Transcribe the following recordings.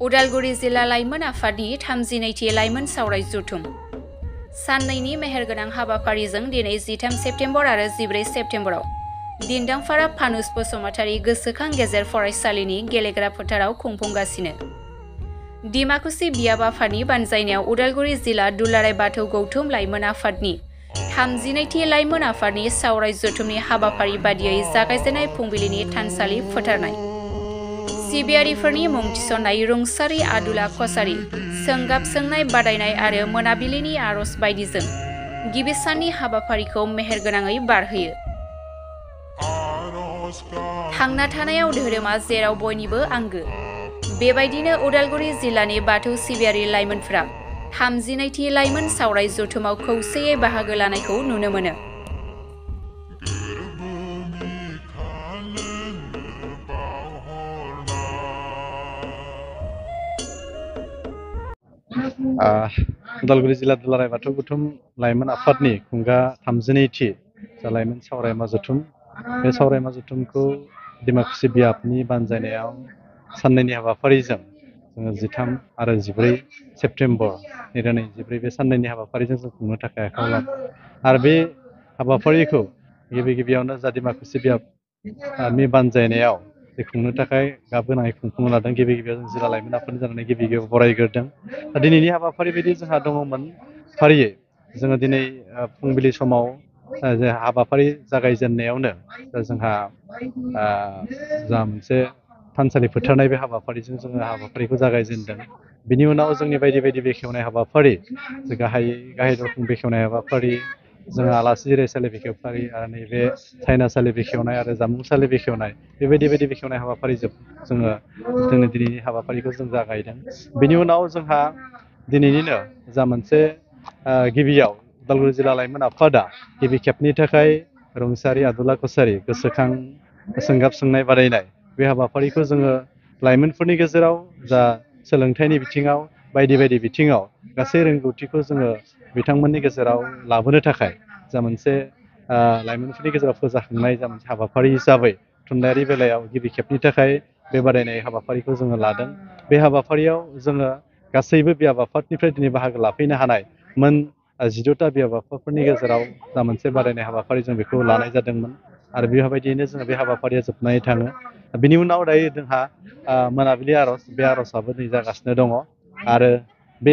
उदालगुरि जिल्ला लाइमोन आफादनि 32थि लाइमोन सावराय जथुम साननैनि मेहेरगोनां हाबाफारिजों दिनै 13 सेप्तेम्बर आरो 14 सेप्तेम्बराव दिन्दांफारा फानुस बसुमतारी गोसोखां गेजेर फरायसालिनि गेलेग्रा फोथाराव खुंफुंगासिनो। डिमाकुसि बियाब आफादनि बानजायनायाव उदालगुरि जिल्ला दुलाराय बाथौ गौथुम लाइमोन आफादनि 32थि लाइमोन आफादनि सावराय जथुमनि हाबाफारि बादियै जागायजेननाय फुंबिलिनि थानसालि फोथारनाय सिबियारिफोरनि मुं थिसननाय रुंसारि आदुला कसारी सोंगाब सोंनाय बादायनाय आरो मोनाबिलिनि आरज बायदिजों गिबि साननि हाबाफारिखौ मेहेरगोनाङै बारहोयो। थांना थानायाव धोरोमा जेराव बयनिबो आंगो। बेबायदिनो उदालगुरि जिल्लानि बाथौ सिबियारि लाइमोनफोरा 32थि लाइमोन सावराय जथुमाव खौसेयै बाहागो लानायखौ नुनो मोनो। उदालगुरि जिल्ला दुलाराय बाथौ गौथुम लाइमोन आफादनि खुंगा 32थि लाइमोन सावरायमा जथुम बे सावरायमा जथुमखौ डिमाकुसि बियाबनि बानजायनायाव साननैनि हाबाफारिजों जोङो 13 आरो 14 सेप्तेम्बर 2024 बे साननैनि हाबाफारिजों जों खुंनो थाखाय आखायाव लादों। आरो बे हाबाफारिखौ गिबियावनो जा डिमाकुसि बियाबनि बानजायनायाव खुंनो थाखाय गाब गोनाङै खुंफुंनो लादों। गिबियाव जों जिल्ला लाइमोन आफादनि जानानै गिबियाव बरायग्रोदों। दिनैनि हाबाफारि बायदि जोंहा दङमोन फारियै जोङो दिनै फुंबिलि समाव हाबाफारि जागायजेननायावनो जोंहा जा मोनसे थानसालि फोथारनाय बे हाबाफारिजों जोङो हाबाफारिखौ जागायजेनदों। बिनि उनाव जोंनि बायदि बेखेवनाय हाबाफारि गाहाय दरखं बेखेवनाय हाबाफारि जोङो आलासि जिरायसालि बेखेवफारि आरो नैबे सायनासालि बेखेवनाय आरो जामुंसालि बेखेवनाय बेबायदि बेखेवनाय हाबाफारि जोङो दिनैनि हाबाफारिखौ जों जागायदों। बिनि उनाव जोंहा दिनैनिनो जा मोनसे गिबियाव उदालगुरि जिल्ला लाइमोन आफादा गिबि खेबनि थाखाय रुंसारि आदुला कसारी गोसोखां सोंगाब सोंनाय बादायनाय बे हाबाफारिखौ जोङो लाइमोनफोरनि गेजेराव जा सोलोंथाइनि बिथिङाव बायदि बिथिङाव गासै रोंगौथिखौ जोङो बिथांमोननि गेजेराव लाबोनो थाखाय जा मोनसे लाइमोनफोरनि गेजेराव फोजाखांनाय जा मोनसे हाबाफारि हिसाबै थुनलाइयारि बेलायाव गिबि खेबनि थाखाय बे बादायनाय हाबाफारिखौ जोङो लादों। बे हाबाफारियाव जोङो गासैबो बियाब आफादनिफ्राय दिनै बाहागो लाफैनो हानाय मोन 12ता बियाब आफादफोरनि गेजेराव जा मोनसे बादायनाय हाबाफारि जों बेखौ लानाय जादोंमोन। आरो बेबायदियैनो जोङो बे हाबाफारिया जोबनानै थाङो। बिनि उनाव दायो जोंहा मोनाबिलि आरज बे आरजआबो नै जागासिनो दङ। आरो बे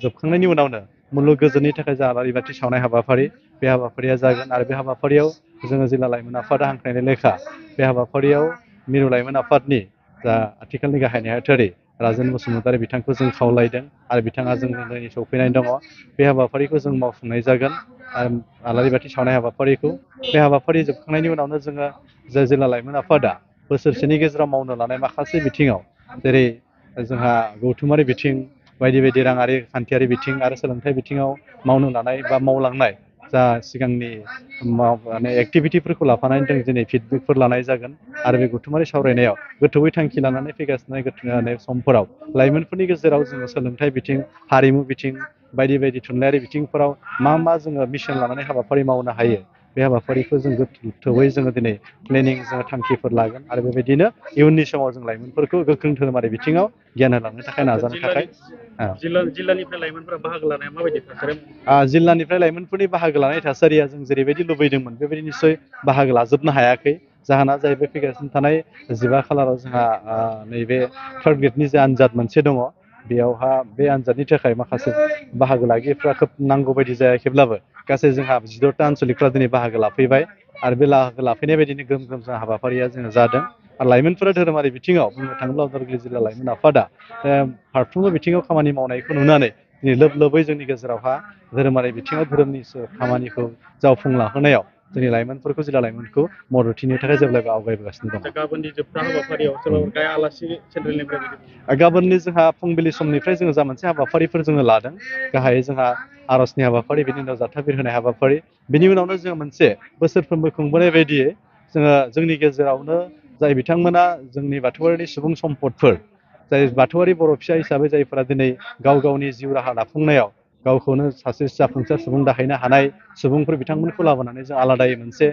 जोबखांनायनि उनावनो मुलुग गोजोननि थाखाय जा आलारि बाथि सावनाय हाबाफारि बे हाबाफारिया जागोन। आरो बे हाबाफारियाव जोङो जिल्ला लाइमोन आफादा हांख्रायनाय लेखा बे हाबाफारियाव मिरु लाइमोन आफादनि जा आथिखालनि गाहाय नेहाथारि राजेन बसुमतारी बिथांखौ जों खावलायदों आरो बिथाङा जोंनो दिनै सौफैनाय दङ। बे हाबाफारिखौ जों मावफुंनाय जागोन। आलारि बाथि सावनाय हाबाफारिखौ बे हाबाफारि जोबखांनायनि उनावनो जोङो जिल्ला लाइमोन आफादा बोसोरसेनि गेजेराव मावनो लानाय माखासे बिथिङाव जेरै जोंहा गौथुमारि बिथिं बायदि राङारि खान्थियारि बिथिं आरो सोलोंथाइ बिथिङाव मावनो लानाय बा मावलांनाय जा सिगांनि एक्टिभिटिफोरखौ लाफानानै जों दिनै फिडबेकफोर लानाय जागोन। आरो बे गौथुमारि सावरायनायाव गोथौयै थांखि लानानै फैगासिनो समफोराव लाइमोनफोरनि गेजेराव जोङो सोलोंथाइ बिथिं हारिमु बिथिं बायदि थुनलाइयारि बिथिंफोराव मा जोङो मिशन लानानै हाबाफारि मावनो हायो बे हाबाफारिखौ जों गोथौयै जोङो दिनै प्लेनिं जोङो थांखिफोर लागोन। आरो बेबायदिनो इयुननि समाव जों लाइमोनफोरखौ गोख्रों धोरोमारि बिथिङाव गियान होलांनो थाखाय नाजानो थाखाय जिल्लानिफ्राय लाइमोनफोरा बाहागो लानाया माबायदि थासारि? जिल्लानिफ्राय लाइमोनफोरनि बाहागो लानाय थासारिया जों जेरैबायदि लुबैदोंमोन बेबायदि निस्सय बाहागो लाजोबनो हायाखै। जाहोना जाहैबाय फैगासिनो थानाय 15 खालाराव जोंहा नैबे थार्ड ग्रेडनि जे आनजाद मोनसे दङ। बेयावहा बे आनजादनि थाखाय माखासे बाहागो लागिरिफ्रा खोब नांगौ बायदि जायाखैब्लाबो गासै जोंहा 14ता आनसलिकफ्रा दिनै बाहागो लाफैबाय। आरो बे बाहागो लाफैनाय बायदिनो ग्रोम जों हाबाफारिया जोङो जादों। आरो लाइमोनफोरा धोरोमारि बिथिङाव बुंनो थाङोब्ला उदालगुरि जिल्ला लाइमोन आफादा फारफ्रोमबो बिथिङाव खामानि मावनायखौ नुनानै दिनै लोबै जोंनि गेजेरावहा धोरोमारि बिथिङाव धोरोमनि खामानिखौ जाफुंलाहोनायाव जोंनि लाइमोनफोरखौ जिल्ला लाइमोनखौ मददथिनि थाखाय जेब्लायबो आवगायबोगासिनो दङ। गाबोननि जोबथा हाबाफारियाव सोरबाफोर आलासि सेन्ट्रेलनिफ्राय गाबोननि जोंहा फुंबिलि समनिफ्राय जोङो जा मोनसे हाबाफारिफोर जोङो लादों। गाहायै जोंहा आरजनि हाबाफारि बिनि उनाव जाथा बिरहोनाय हाबाफारि बिनि उनावनो जोङो मोनसे बोसोरफ्रोमबो खुंबोनाय बायदियै जोङो जोंनि गेजेरावनो जाय बिथांमोना जोंनि बाथौआरिनि सुबुं सम्पदफोर जाय बाथौआरि बर' फिसा हिसाबै जायफोरा दिनै गावनि जिउ राहा दाफुंनायाव गावखौनो सासे जाफुंसार सुबुं दाहैनो हानाय सुबुंफोर बिथांमोनखौ लाबोनानै जों आलादायै मोनसे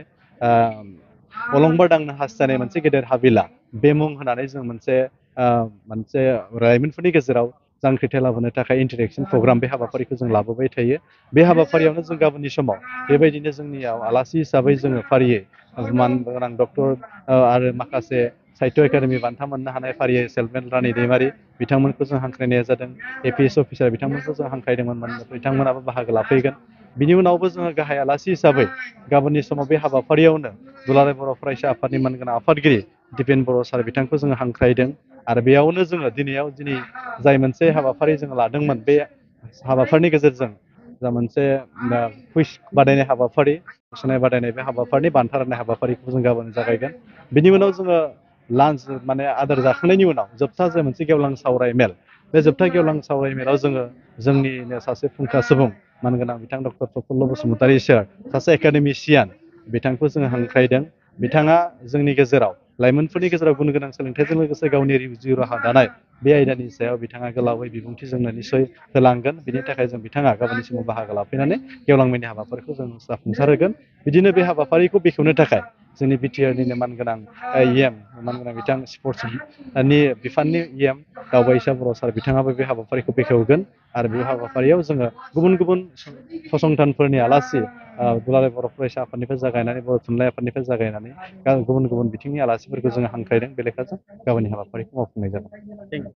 अलंबार दांनो हास्थायनाय मोनसे गेदेर हाबिला बे मुं होनानै जों मोनसे मोनसे लाइमोनफोरनि गेजेराव जांख्रिथाय लाबोनो थाखाय इन्टारेक्सन प्रग्राम बे हाबाफारिखौ जों लाबोबाय थायो बे हाबाफारियावनो जों गाबोननि समाव बेबायदिनो जोंनियाव आलासि हिसाबै जोङो फारियै मान गोनां डक्टर आरो माखासे साहित्य एकाडेमि बान्था मोननो हानाय फारियै सेल्फमेन रानि दैमारि बिथांमोनखौ जों हांख्रायनाय जादों APS अफिसार बिथांमोनखौ जों हांख्रायदोंमोन बिथांमोनाबो बाहागो लाफैगोन बिनि उनावबो जोङो गाहाय आलासि हिसाबै गाबोननि समाव बे हाबाफारियावनो दुलाराय बर' फरायसा आफादनि मानगोनां आफादगिरि दिपेन बर' सार बिथांखौ जोङो हांख्रायदों आरो बेयावनो जोङो दिनै जाय मोनसे हाबाफारि जोङो लादोंमोन बे हाबाफारिनि गेजेरजों जा मोनसे कुइज बादायनाय हाबाफारि मोसानाय बादायनाय बे हाबाफारिनि बान्था राननाय हाबाफारिखौ जों गाबोन जागायगोन बिनि उनाव जोङो लान्च माने आदार जाखांनायनि उनाव जोबथा जे मोनसे गेवलां सावराय मेल बे जोबथा गेवलां सावराय मेलाव जोङो जोंनिनो सासे फुंखा सुबुं मानगोनां बिथां डक्टर प्रफुल्ल बसुमतारी सार सासे एकाडेमिसियान बिथांखौ जोङो हांख्रायदों बिथाङा जोंनि गेजेराव लाइमोनफोरनि गेजेराव गुन गोनां सोलोंथाइजों लोगोसे गावनि जिउ राहा दानाय बे आयदानि सायाव बिथाङा गोलावै बिबुंथि जोंनो निस्सय होलांगोन बिनि थाखाय जों बिथाङा गाबोननि समाव बाहागो लाफैनानै गेवलां मेलनि हाबाफारिखौ जों जाफुंसार होगोन बिदिनो बे हाबाफारिखौ बेखेवनो थाखाय जोंनि बिटिआरनिनो मानगोनां मानगोनां बिथां स्पर्ट्सनि बिफाननि दावबायसा बर' सार बिथाङाबो बे हाबाफारिखौ बेखेवगोन आरो बे हाबाफारियाव जोङो गुबुन गुबुन फसंथानफोरनि आलासि दुलाराय बर' फरायसा आफादनिफ्राय जागायनानै बर' थुनलाइ आफादनिफ्राय जागायनानै गुबुन गुबुन बिथिंनि आलासिफोरखौ जोङो हांख्रायदों बे लेखाजों गाबोननि हाबाफारिखौ मावफुंनाय जादों।